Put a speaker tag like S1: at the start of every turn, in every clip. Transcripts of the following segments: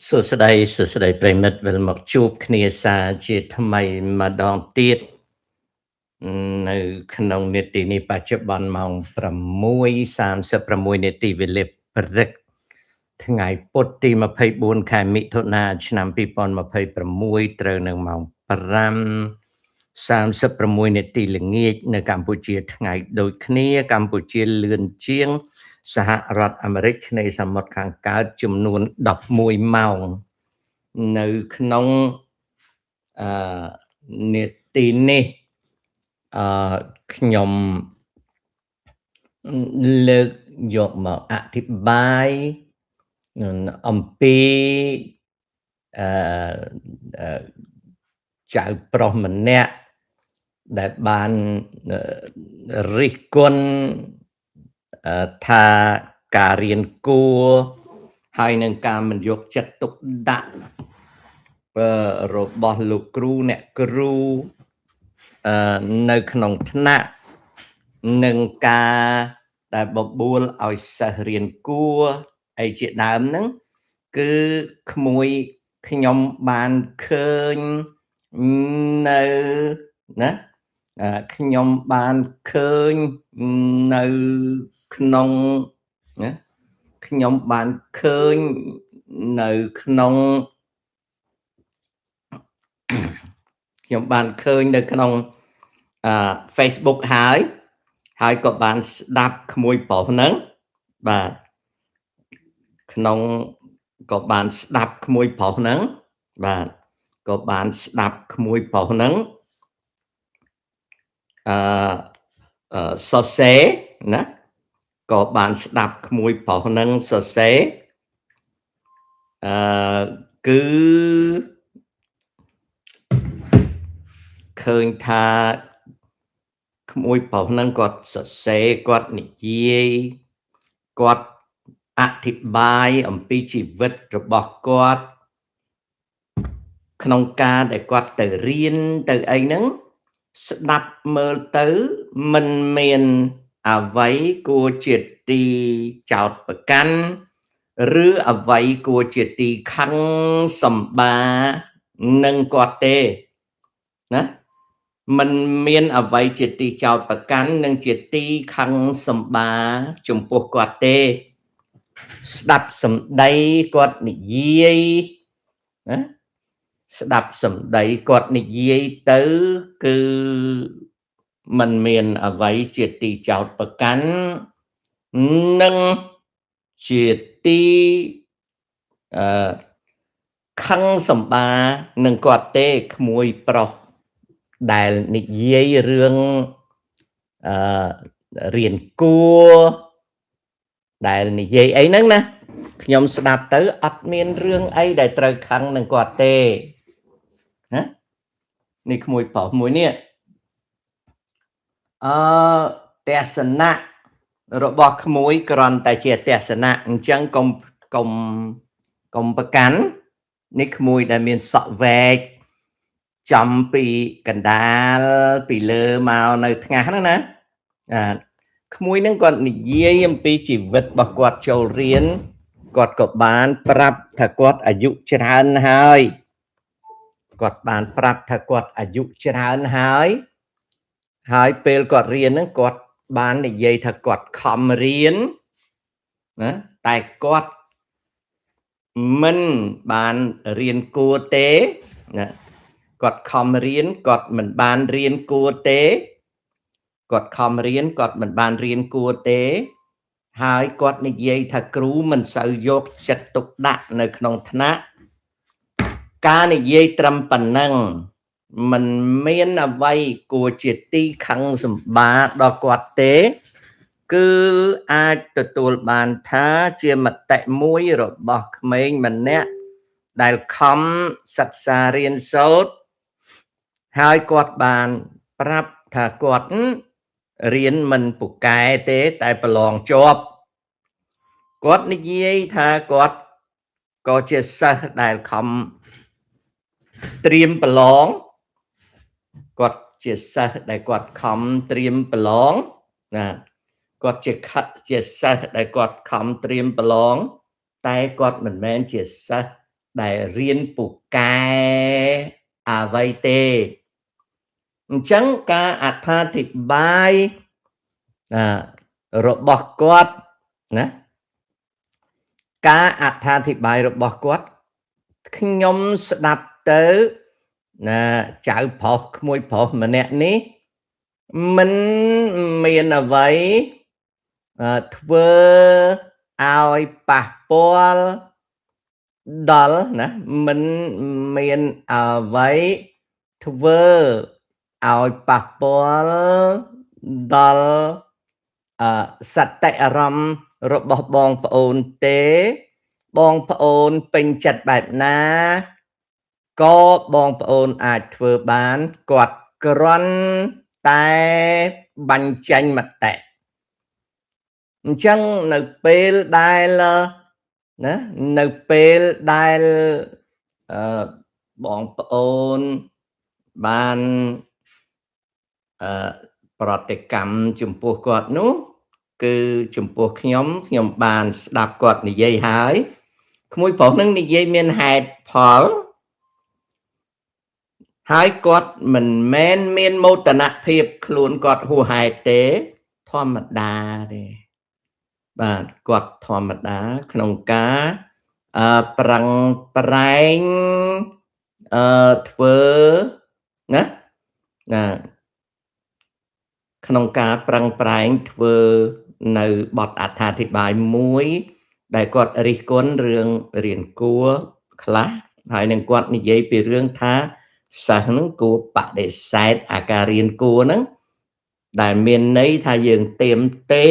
S1: សួស្តីសួស្តីប្រិមិត្តវិលមកជួបគ្នាសាជាថ្មីម្ដងទៀតនៅក្នុងនាទីនេះបច្ចុប្បន្នម៉ោង6:36នាទីវេលាព្រឹកថ្ងៃពុធទី24ខែមិថុនាឆ្នាំ2026ត្រូវនៅម៉ោង5:36នាទីល្ងាចនៅកម្ពុជាថ្ងៃដូចគ្នាកម្ពុជាលឿនជាងសហរដ្ឋអាមេរិកឆ្នេរសមុទ្រខាងកើតចំនួន11ម៉ោងនៅក្នុងអឺនាទីនេះអឺខ្ញុំលើកយកមកអធិប្បាយអំពីអឺចៅប្រុសម្នាក់ដែលបានរិះគន់ថាការរៀនគួរហើយនឹងការមិនយកចិត្តទុកដាក់របស់លោកគ្រូអ្នកគ្រូនៅក្នុងថ្នាក់និងការដែលបបួលឲ្យសិស្សរៀនគួរអីជាដើមហ្នឹងគឺក្មួយខ្ញុំបានឃើញនៅណាខ្ញុំបានឃើញនៅក្នុងណាខ្ញុំបានឃើញនៅក្នុងខ្ញុំបានឃើញនៅក្នុងអឺ Facebook ហើយហើយក៏បានស្ដាប់ក្មួយប្រុសហ្នឹងបាទក្នុងក៏បានស្ដាប់ក្មួយប្រុសហ្នឹងបាទក៏បានស្ដាប់ក្មួយប្រុសហ្នឹងអឺសរសេរណាក៏បានស្ដាប់ក្មួយប្រុសហ្នឹងសរសេរអឺគឺឃើញថាក្មួយប្រុសហ្នឹងគាត់សរសេរគាត់និយាយគាត់អធិប្បាយអំពីជីវិតរបស់គាត់ក្នុងការដែលគាត់ទៅរៀនទៅអីហ្នឹងស្ដាប់មើលទៅមិនមានអ្វីគួរជាទីចោទប្រកាន់ឬអ្វីគួរជាទីខឹងសម្បានឹងគាត់ទេណាมันមានអ្វីជាទីចោទប្រកាន់និងជាទីខឹងសម្បាចំពោះគាត់ទេស្ដាប់សម្ដីគាត់និយាយណាស្ដាប់សម្ដីគាត់និយាយទៅគឺมันមានអ្វីជាទីចោទប្រកាន់និងជាទីអឺខឹងសម្បានឹងគាត់ទេក្មួយប្រុសដែលនិយាយរឿងអឺរៀនគួរដែលនិយាយអីហ្នឹងណាខ្ញុំស្ដាប់ទៅអត់មានរឿងអីដែលត្រូវខឹងនឹងគាត់ទេណានេះក្មួយប្រុសមួយនេះអឺទស្សនៈរបស់ក្មួយគ្រាន់តែជាទស្សនៈអញ្ចឹងកុំកុំកុំប្រកាន់នេះក្មួយដែលមានសក់វែកចំពីកណ្ដាលពីលើមកនៅថ្ងាសហ្នឹងណាបាទក្មួយហ្នឹងគាត់និយាយអំពីជីវិតរបស់គាត់ចូលរៀនគាត់ក៏បានប្រាប់ថាគាត់អាយុច្រើនហើយគាត់បានប្រាប់ថាគាត់អាយុច្រើនហើយហើយពេលគាត់រៀនហ្នឹងគាត់បាននិយាយថាគាត់ខំរៀនណាតែគាត់មិនបានរៀនគួរទេណាគាត់ខំរៀនគាត់មិនបានរៀនគួរទេគាត់ខំរៀនគាត់មិនបានរៀនគួរទេហើយគាត់និយាយថាគ្រូមិនសូវយកចិត្តទុកដាក់នៅក្នុងថ្នាក់ការនិយាយត្រឹមប៉ុណ្ណឹងមិនមានអ្វីគួរជាទីខឹងសម្បាដល់គាត់ទេគឺអាចទទួលបានថាជាមតិមួយរបស់ក្មេងម្នាក់ដែលខំសិក្សារៀនសូត្រហើយគាត់បានប្រាប់ថាគាត់រៀនមិនពូកែទេតែប្រឡងជាប់គាត់និយាយថាគាត់ក៏ជាសិស្សដែលខំត្រៀមប្រឡងគាត់ជាសិស្សដែលគាត់ខំត្រៀមប្រឡងណាគាត់ជាសិស្សដែលគាត់ខំត្រៀមប្រឡងតែគាត់មិនមែនជាសិស្ស ដែលរៀនពូកែអ្វីទេអញ្ចឹងការអត្ថាធិប្បាយរបស់គាត់ណាការអត្ថាធិប្បាយរបស់គាត់ខ្ញុំស្ដាប់ទៅណាចៅប្រុសក្មួយប្រុសម្នាក់នេះមិនមានអ្វីធ្វើឲ្យប៉ះពាល់ដល់ណាមិនមានអ្វីធ្វើឲ្យប៉ះពាល់ដល់សតិអារម្មណ៍របស់បងប្អូនទេបងប្អូនពេញចិត្តបែបណាក៏បងប្អូនអាចធ្វើបានគាត់គ្រាន់តែបញ្ចេញមតិអញ្ចឹងនៅពេលដែលណានៅពេលដែលបងប្អូនបានប្រតិកម្មចំពោះគាត់នោះគឺចំពោះខ្ញុំខ្ញុំបានស្ដាប់គាត់និយាយហើយក្មួយប្រុសនឹងនិយាយមានហេតុផលហើយគាត់មិនមែនមានមោទនភាពខ្លួនគាត់ហួសហេតុទេធម្មតាទេបាទគាត់ធម្មតាក្នុងការប្រឹងប្រែងធ្វើណាណាក្នុងការប្រឹងប្រែងធ្វើនៅបទអត្ថាធិប្បាយមួយដែលគាត់រិះគន់រឿងរៀនគួរខ្លះហើយនឹងគាត់និយាយពីរឿងថាសិស្សនឹងគួរបដិសេធអាការរៀនគួរហ្នឹងដែលមានន័យថាយើងទៀមទា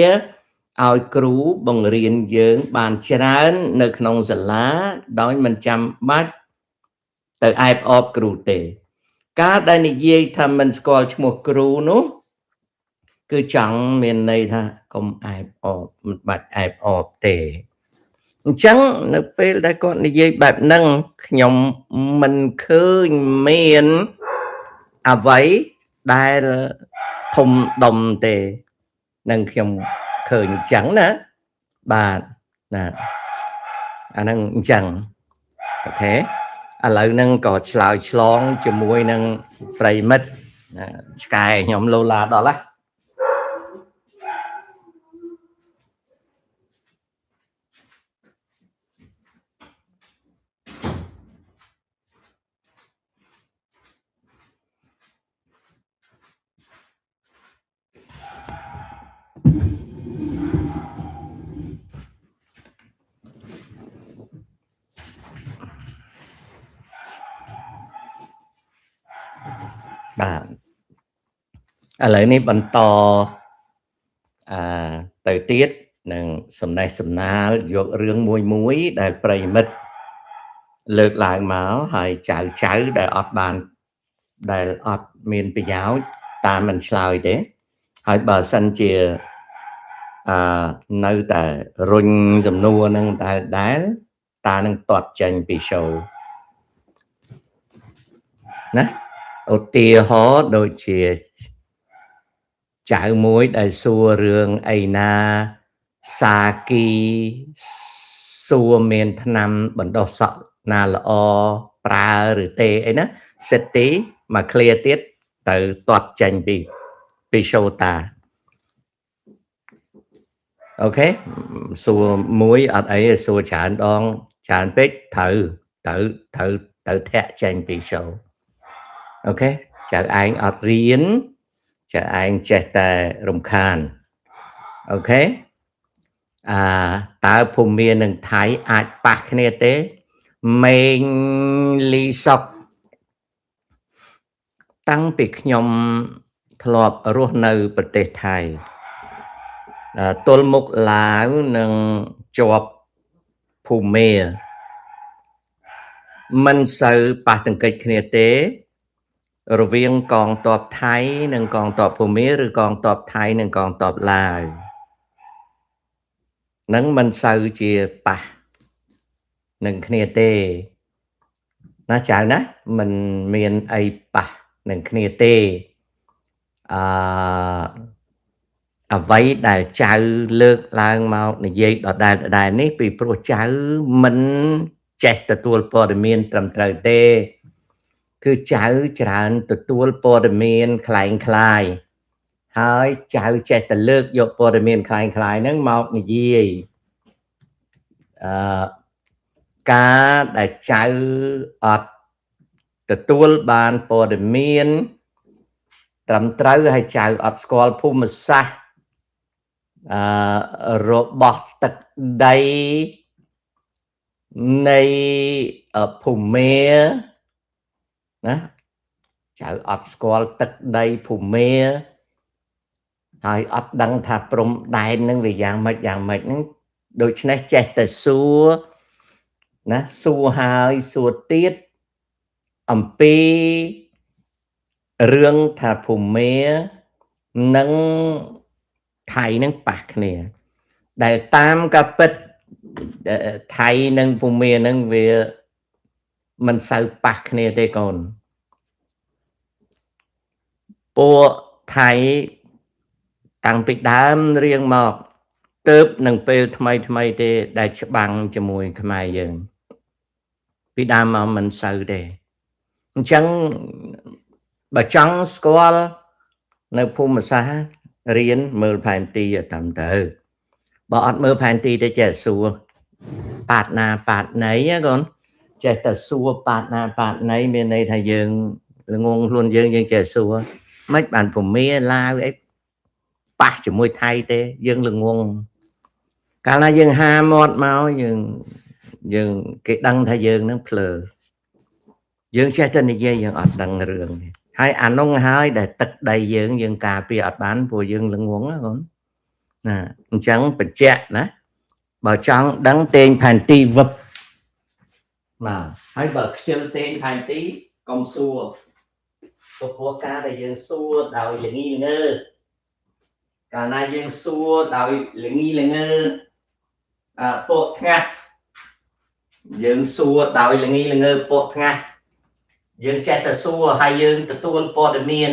S1: ឲ្យគ្រូបង្រៀនយើងបានច្រើននៅក្នុងសាលាដោយមិនចាំបាច់ទៅអែបអបគ្រូទេការដែលនិយាយថាមិនស្គាល់ឈ្មោះគ្រូនោះគឺចង់មានន័យថាកុំអែបអបមិនបាច់អែបអបទេអញ្ចឹងនៅពេលដែលគាត់និយាយបែបហ្នឹងខ្ញុំមិនឃើញមានអ្វីដែលធំដុំទេនឹងខ្ញុំឃើញអញ្ចឹងណាបាទណាអាហ្នឹងអញ្ចឹងអូខេឥឡូវហ្នឹងក៏ឆ្លើយឆ្លងជាមួយនឹងប្រិមិត្តឆ្កែខ្ញុំឡូឡាដល់ណាបាទឥឡូវនេះបន្តទៅទៀតនឹងសំណេះសំណាលយករឿងមួយមួយដែលប្រិយមិត្តលើកឡើងមកហើយចៅដែលអត់បានដែលអត់មានប្រយោជន៍តាមមិនឆ្លើយទេហើយបើសិនជានៅតែរុញសំណួរនឹងដែលតានឹងទាត់ចេញពី show ណាឧទាហរណ៍ដូចជាចៅមួយដែលសួររឿងអីណាសាគីសួរមានថ្នាំបណ្ដោះសក់ណាល្អប្រើឬទេអីណាសិទ្ធិមកឃ្លាទៀតទៅទាត់ចេញពី show តាអូខេសួរមួយអត់អីទេសួរច្រើនដងច្រើនពេកត្រូវត្រូវត្រូវត្រូវធាក់ចេញពី show អូខេចៅឯងអត់រៀនចៅឯងចេះតែរំខានអូខេតើភូមិនិងថៃអាចប៉ះគ្នាទេមេងលីសុកតាំងពីខ្ញុំធ្លាប់រស់នៅប្រទេសថៃទល់មុខឡាវនឹងជាប់ភូមិមិនសូវប៉ះទង្គិចគ្នាទេរវាងកងទ័ពថៃនិងកងទ័ពភូមាឬកងទ័ពថៃនិងកងទ័ពឡាវនឹងមិនសូវជាប៉ះនឹងគ្នាទេណាចៅណាមិនមានអីប៉ះនឹងគ្នាទេអ្វីដែលចៅលើកឡើងមកនិយាយដដែលនេះពីព្រោះចៅមិន ចេះទទួលព័ត៌មានត្រឹមត្រូវទេ គឺចៅច្រើនទទួលព័ត៌មានคล้ายคล้ายហើយចៅចេះតែលើកយកព័ត៌មានคล้ายคล้ายហ្នឹងមកនិយាយអឺការដែលចៅអត់ទទួលបានព័ត៌មានត្រឹមត្រូវហើយចៅអត់ស្គាល់ភូមិសាស្ត្រអឺរបស់ទឹកដីនៃភូមាណាចៅអត់ស្គាល់ទឹកដីភូមាហើយអត់ដឹងថាព្រំដែននឹងវាយ៉ាងម៉េចយ៉ាងម៉េចហ្នឹងដូច្នេះចេះតែសួរណាសួរហើយសួរទៀតអំពីរឿងថាភូមានិងថៃនឹងប៉ះគ្នាដែលតាមការពិតថៃនិងភូមានឹងវាមិនសូវប៉ះគ្នាទេកូនពួកថៃតាំងពីដើមរៀងមកទៅនឹងពេលថ្មីថ្មីទេដែលច្បាំងជាមួយខ្មែរយើងពីដើមមកមិនសូវទេអញ្ចឹងបើចង់ស្គាល់នៅភូមិសាស្ត្ររៀនមើលផែនទីឲ្យតាមទៅបើអត់មើលផែនទីទេចេះសួរប៉ាតណាប៉ាតណីណាកូនចេះតែសួរប៉ាតណាប៉ាតណីមានន័យថាយើងល្ងងខ្លួនយើងយើងចេះសួរមិនបានភូមាឡាវអីប៉ះជាមួយថៃទេយើងល្ងងកាលណាយើងហាមាត់មកយើងយើងគេដឹងថាយើងនឹងភ្លើយើងចេះតែនិយាយយើងអត់ដឹងរឿងទេហើយអានោះហើយដែលទឹកដីយើងយើងការពារអត់បានព្រោះយើងល្ងងណាកូនណាអញ្ចឹងបញ្ជាក់ណាបើចង់ដឹងទាញផែនទីវឹបបាទហើយបើខ្ជិលទាញផែនទីកុំសួរព្រោះការដែលយើងសួរដោយល្ងីល្ងើកាលណាយើងសួរដោយល្ងីល្ងើអពួកថ្ងាស់យើងសួរដោយល្ងីល្ងើពួកថ្ងាស់យើងចេះតែសួរហើយយើងទទួលព័ត៌មាន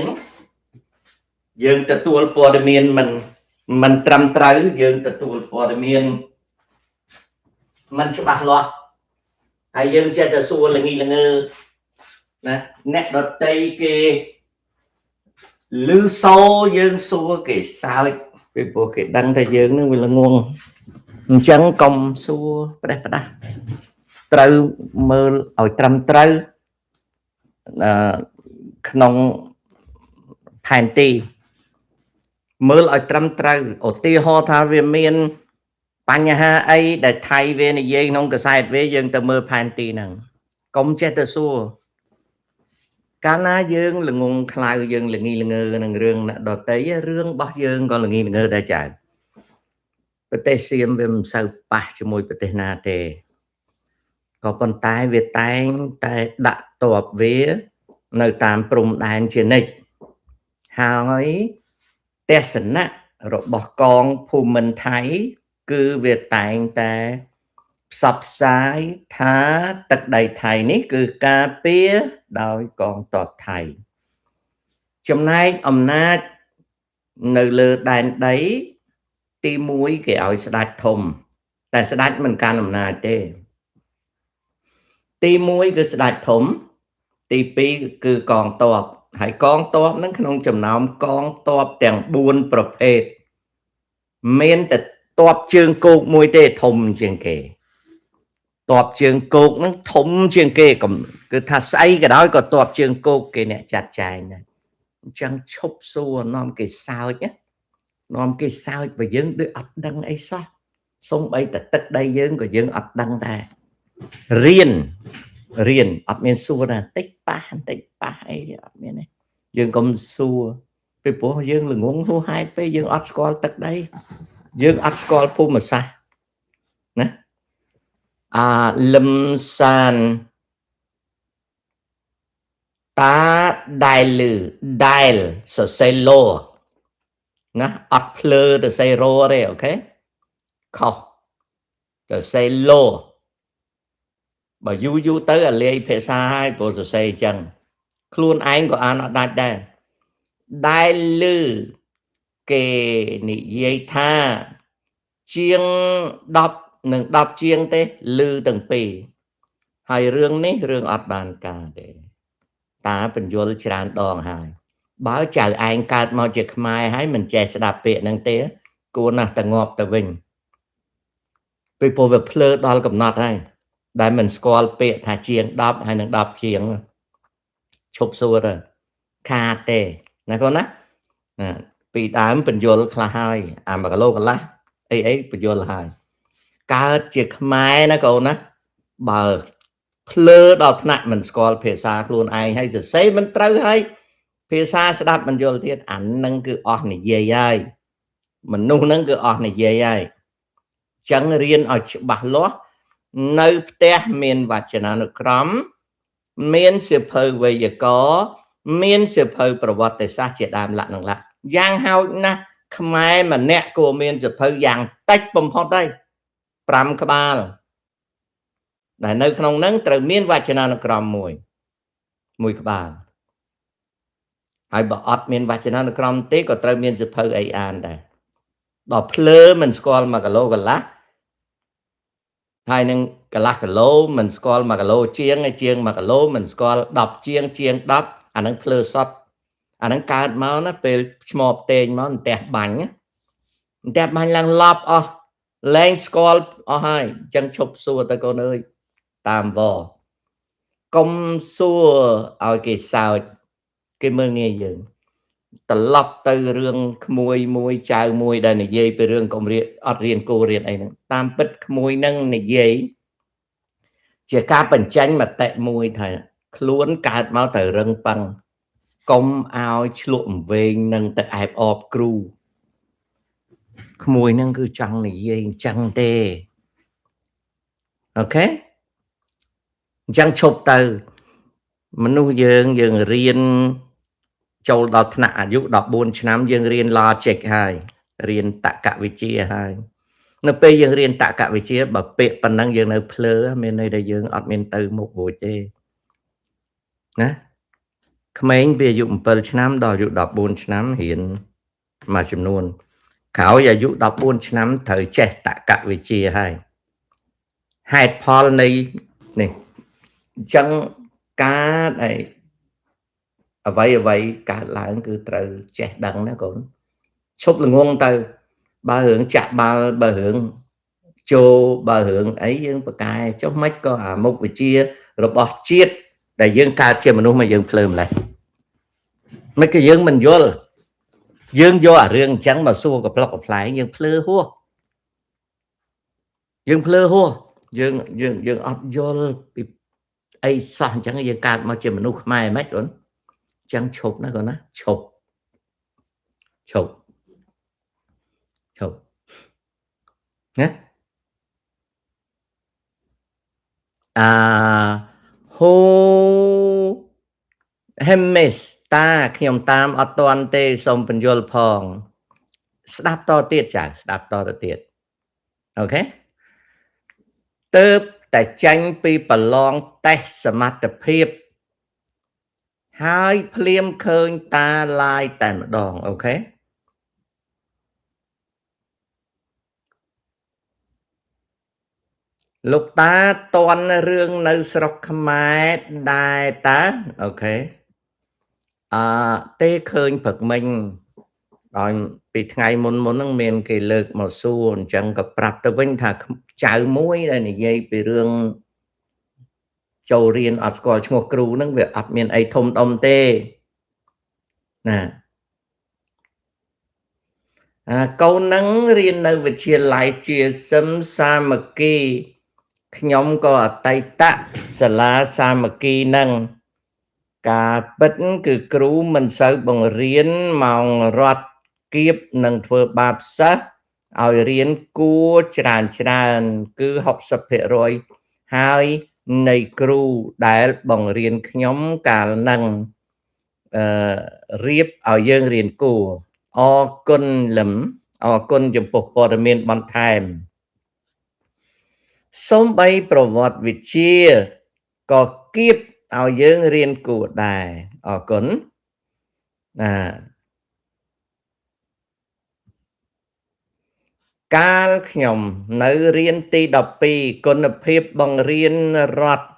S1: យើងទទួលព័ត៌មានមិនត្រឹមត្រូវយើងទទួលព័ត៌មានមិនច្បាស់លាស់ហើយយើងចេះតែសួរល្ងីល្ងើណាអ្នកដតីគេឮសូរយើងសួរគេសើចពីព្រោះគេដឹងថាយើងនឹងវាល្ងងអញ្ចឹងកុំសួរផ្ដេសផ្ដាស់ត្រូវមើលឲ្យត្រឹមត្រូវអឺក្នុងផែនទីមើលឲ្យត្រឹមត្រូវឧទាហរណ៍ថាវាមានបញ្ហាអីដែលថៃវានិយាយក្នុងកាសែតវាយើងទៅមើលផែនទីហ្នឹងកុំចេះតែសួរកាលណាយើងល្ងងខ្លៅយើងល្ងីល្ងើនឹងរឿងអ្នកដតីរឿងរបស់យើងក៏ល្ងីល្ងើដែរចៅប្រទេសសៀមវាមិនសូវប៉ះជាមួយប្រទេសណាទេក៏ប៉ុន្តែវាតែងតែដាក់តបវានៅតាមព្រំដែនជានិច្ចហើយទស្សនៈរបស់កងភូមិន្ទថៃគឺវាតែងតែផ្សព្វផ្សាយថាទឹកដីថៃនេះគឺការពារដោយកងទ័ពថៃចំណែកអំណាចនៅលើដែនដីទី1គេឲ្យស្ដេចធំតែស្ដេចមិនកាន់អំណាចទេទី1គឺស្ដេចធំទី2គឺកងទ័ពហើយកងទ័ពនឹងក្នុងចំណោមកងទ័ពទាំង4ប្រភេទមានតែទ័ពជើងគោកមួយទេធំជាងគេទ័ពជើងគោកនឹងធំជាងគេគឺថាស្អីក៏ដោយក៏ទ័ពជើងគោកគេអ្នកចាត់ចែងដែរអញ្ចឹងឈប់សួរនាំគេសើចណានាំគេសើចបើយើងដូចអត់ដឹងអីសោះសំបីតែទឹកដីយើងក៏យើងអត់ដឹងដែររៀនរៀនអត់មានសួរណាតិចប៉ះបន្តិចប៉ះអីអត់មានទេយើងកុំសួរពីព្រោះយើងល្ងងហួសហេតុពេកយើងអត់ស្គាល់ទឹកដីយើងអត់ស្គាល់ភូមិសាស្ត្រណាអាលឹមសានតាដែលលឺដែលសរសេរលោណាអត់ភ្លើទៅសេរ៉ូទេ OK ខុសទៅសេលោបើយូរយូរទៅអាលាយភាសាហើយព្រោះសរសេរអញ្ចឹងខ្លួនឯងក៏អានអត់ដាច់ដែរដែលលឺគេនិយាយថាជាង10និង10ជាងទេលឺទាំងពីរ ហើយរឿងនេះរឿងអត់បានការទេតាបញ្យលច្រើនដងហើយបើចៅឯងកើតមកជាខ្មែរហើយមិនចេះស្ដាប់ពាក្យហ្នឹងទេគួរណាស់តែងាប់ទៅវិញពីព្រោះវាភ្លើដល់កំណត់ហើយដែលមិនស្គាល់ពាក្យថាជាង10ហើយនឹង10ជាងឈប់សួរទៅខាតទេណាកូនណាពីដើមបញ្យលខ្លះហើយអា1គីឡូកន្លះអីបញ្យលហើយកើតជាខ្មែរណាកូនណាបើភ្លើដល់ថ្នាក់មិនស្គាល់ភាសាខ្លួនឯងហើយសរសេរមិនត្រូវហើយភាសាស្ដាប់មិនយល់ទៀតអានឹងគឺអស់និយាយហើយមនុស្សហ្នឹងគឺអស់និយាយហើយចឹងរៀនឲ្យច្បាស់លាស់នៅផ្ទះមានវចនានុក្រមមានសៀវភៅវេយ្យាករណ៍មានសៀវភៅប្រវត្តិសាស្ត្រជាដើមលក្ខណៈលក្ខយ៉ាងហោចណាស់ខ្មែរម្នាក់គួរមានសៀវភៅយ៉ាងតិចបំផុតហើយ5ក្បាលដែលនៅក្នុងហ្នឹងត្រូវមានវចនានុក្រមមួយក្បាលហើយបើអត់មានវចនានុក្រមទេក៏ត្រូវមានសៀវភៅអីអានដែរដល់ភ្លើមិនស្គាល់1គីឡូកន្លះហើយនឹងកន្លះគីឡូមិនស្គាល់1គីឡូជាងហើយជាង1គីឡូមិនស្គាល់10ជាងជាង10អាហ្នឹងភ្លើសុតអាហ្នឹងកើតមកណាពេលឈ្មោះផ្ទែងមកអន្ទះបាញ់អន្ទះបាញ់ឡើងឡប់អស់លែងស្គាល់អស់ហើយអញ្ចឹងឈប់សួរទៅកូនអើយតាមវកុំសួរឲ្យគេសើចគេមើលងាយយើងត្រឡប់ទៅរឿងក្មួយមួយចៅមួយដែលនិយាយពីរឿងកុំរៀនអត់រៀនគោរៀនអីហ្នឹងតាមពិតក្មួយនឹងនិយាយជាការបញ្ចេញមតិមួយថាខ្លួនកើតមកត្រូវរឹងប៉ឹងកុំឲ្យឆ្លក់អង្វែងនឹងទៅអែបអបគ្រូក្មួយនឹងគឺចង់និយាយអញ្ចឹងទេអូខេអញ្ចឹងឈប់ទៅមនុស្សយើងយើងរៀនចូលដល់ថ្នាក់អាយុ14ឆ្នាំយើងរៀន logic ហើយរៀនតក្កវិជ្ជាហើយនៅពេលយើងរៀនតក្កវិជ្ជាបើពាក្យប៉ុណ្ណឹងយើងនៅភ្លើមានន័យថាយើងអត់មានទៅមុខរួចទេណាក្មេងពីអាយុ7ឆ្នាំដល់អាយុ14ឆ្នាំរៀនមួយចំនួនក្រោយអាយុ14ឆ្នាំត្រូវចេះតក្កវិជ្ជាហើយហេតុផលនៃនេះអញ្ចឹងការដែលអ្វីកើតឡើងគឺត្រូវចេះដឹងណាកូនឈប់ល្ងងទៅបើរឿងចាក់បាល់បើរឿងចូលបើរឿងអីយើងប្រកែចុះមិនក៏អាមុខវិជ្ជារបស់ជាតិដែលយើងកើតជាមនុស្សមកយើងភ្លើម្លេះមិនក៏យើងមិនយល់យើងយកអារឿងអញ្ចឹងមកសួរកំប្លុកកំប្លែងយើងភ្លើហួសយើងភ្លើហួសយើងយើងយើងអត់យល់ពីអីសោះអញ្ចឹងយើងកើតមកជាមនុស្សខ្មែរមិនកូនចឹងឈប់ណាកូនណាឈប់ឈប់ឈប់ណាអាហូហេមេសតាខ្ញុំតាមអត់ទាន់ទេសូមបញ្យល់ផងស្ដាប់តទៀតចាស្ដាប់តទៅទៀតអូខេទៅតែចាញ់ពីប្រឡងតេស្តសមត្ថភាពហើយភ្លាមឃើញតាឡាយតែម្ដងអូខេលោកតាតន់រឿងនៅស្រុកខ្មែរដែរតាអូខេអឺទេឃើញព្រឹកមិញដល់ពីថ្ងៃមុនហ្នឹងមានគេលើកមកសួរអញ្ចឹងក៏ប្រាប់ទៅវិញថាចៅមួយដែលនិយាយពីរឿងចូលរៀនអត់ស្គាល់ឈ្មោះគ្រូហ្នឹងវាអត់មានអីធំដុំទេណាអាកូនហ្នឹងរៀននៅវិទ្យាល័យជាសឹមសាមគ្គីខ្ញុំក៏អតីតសាលាសាមគ្គីហ្នឹងការពិតគឺគ្រូមិនសូវបង្រៀនម៉ោងរត់គៀបនឹងធ្វើបាបសិស្សឲ្យរៀនគួរច្រើនច្រើនគឺ60%ហើយនៃគ្រូដែលបង្រៀនខ្ញុំកាលនឹងអឺរៀបឲ្យយើងរៀនគួរអរគុណលឹមអរគុណចំពោះព័ត៌មានបន្ថែមសូម្បីប្រវត្តិវិទ្យាក៏គៀបឲ្យយើងរៀនគួរដែរអរគុណណាកាលខ្ញុំនៅរៀនទី12គុណភាពបង្រៀនរដ្ឋ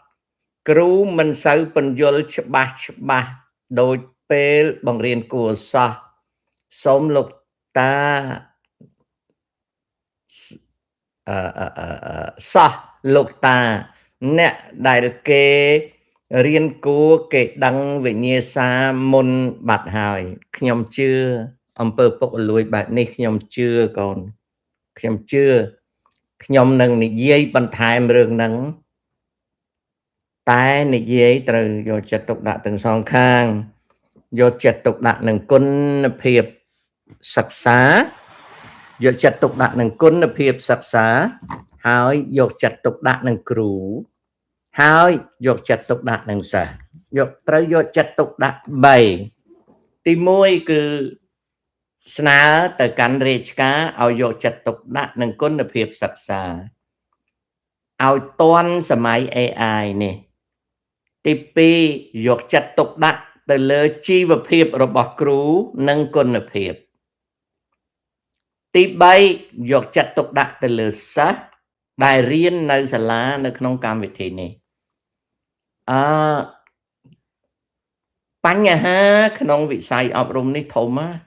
S1: គ្រូមិនសូវពន្យល់ច្បាស់ច្បាស់ដូចពេលបង្រៀនគួរសោះសូមលោកតាអឺសោះលោកតាអ្នកដែលគេរៀនគួរគេដឹងវិញ្ញាសាមុនបាត់ហើយខ្ញុំជឿអំពើពុករលួយបែបនេះខ្ញុំជឿកូនខ្ញុំជឿខ្ញុំនឹងនិយាយបន្ថែមរឿងហ្នឹងតែនិយាយត្រូវយកចិត្តទុកដាក់ទាំងសងខាងយកចិត្តទុកដាក់នឹងគុណភាពសិក្សាយកចិត្តទុកដាក់នឹងគុណភាពសិក្សាហើយយកចិត្តទុកដាក់នឹងគ្រូហើយយកចិត្តទុកដាក់នឹងសិស្សយកត្រូវយកចិត្តទុកដាក់3ទី1គឺស្នើទៅកាន់រាជការឲ្យយកចិត្តទុកដាក់នឹងគុណភាពសិក្សាឲ្យទាន់សម័យ AI នេះទី2យកចិត្តទុកដាក់ទៅលើជីវភាពរបស់គ្រូនិងគុណភាពទី3យកចិត្តទុកដាក់ទៅលើសិស្សដែលរៀននៅសាលានៅក្នុងកម្មវិធីនេះអឺបញ្ហាក្នុងវិស័យអប់រំនេះធំណាស់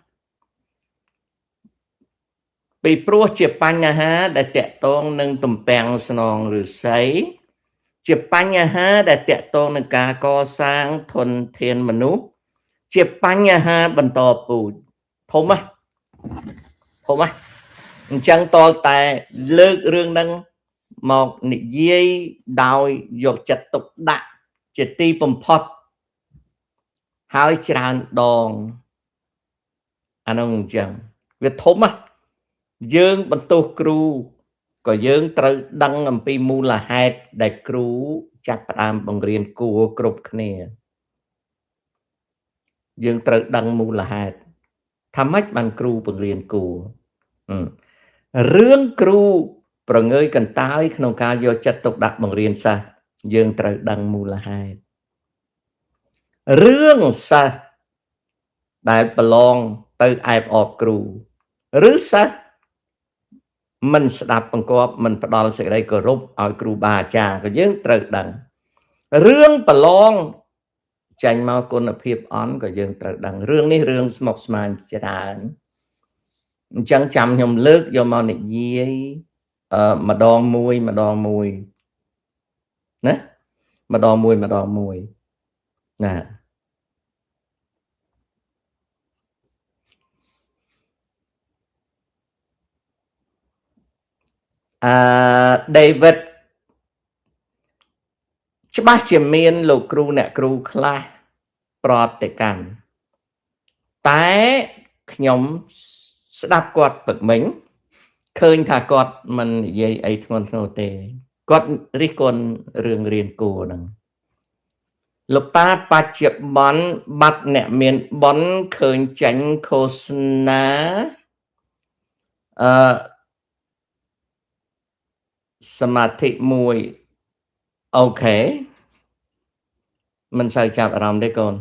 S1: ពីព្រោះជាបញ្ហាដែលតកតងនឹងទំពាំងស្នងឫស្សីជាបញ្ហាដែលតកតងនឹងការកសាងធនធានមនុស្សជាបញ្ហាបន្តពូជធំណាស់ធំណាស់អញ្ចឹងតលតែលើករឿងហ្នឹងមកនិយាយដោយយកចិត្តទុកដាក់ជាទីបំផុតហើយច្រើនដងអានោះអញ្ចឹងវាធំណាស់យើងបន្ទោសគ្រូក៏យើងត្រូវដឹងអំពីមូលហេតុដែលគ្រូចាប់ផ្ដើមបង្រៀនគួរគ្រប់គ្នាយើងត្រូវដឹងមូលហេតុថាម៉េចបានគ្រូបង្រៀនគួររឿងគ្រូប្រងើយកន្តើយក្នុងការយកចិត្តទុកដាក់បង្រៀនសិស្សយើងត្រូវដឹងមូលហេតុរឿងសិស្សដែលប្រឡងទៅអែបអបគ្រូឬសិស្សមិនស្ដាប់បង្គាប់មិនផ្ដល់សេចក្តីគោរពឲ្យគ្រូបាអាចារ្យក៏យើងត្រូវដឹងរឿងប្រឡងចាញ់មកគុណភាពអន់ក៏យើងត្រូវដឹងរឿងនេះរឿងស្មុគស្មាញច្រើនអញ្ចឹងចាំខ្ញុំលើកយកមកនិយាយម្ដងមួយម្ដងមួយណាម្ដងមួយម្ដងមួយណាអឺ David ច្បាស់ជាមានលោកគ្រូអ្នកគ្រូខ្លះប្រតិកម្មតែខ្ញុំស្ដាប់គាត់ពឹកមិញឃើញថាគាត់មិននិយាយអីធ្ងន់ធ្ងរទេគាត់រិះគន់រឿងរៀនគួរហ្នឹងលោកតាបច្ចុប្បន្នបាត់អ្នកមានបុណ្យឃើញចាញ់ឃោសនាអឺសមាធិមួយអូខេមិនសូវចាប់អារម្មណ៍ទេកូន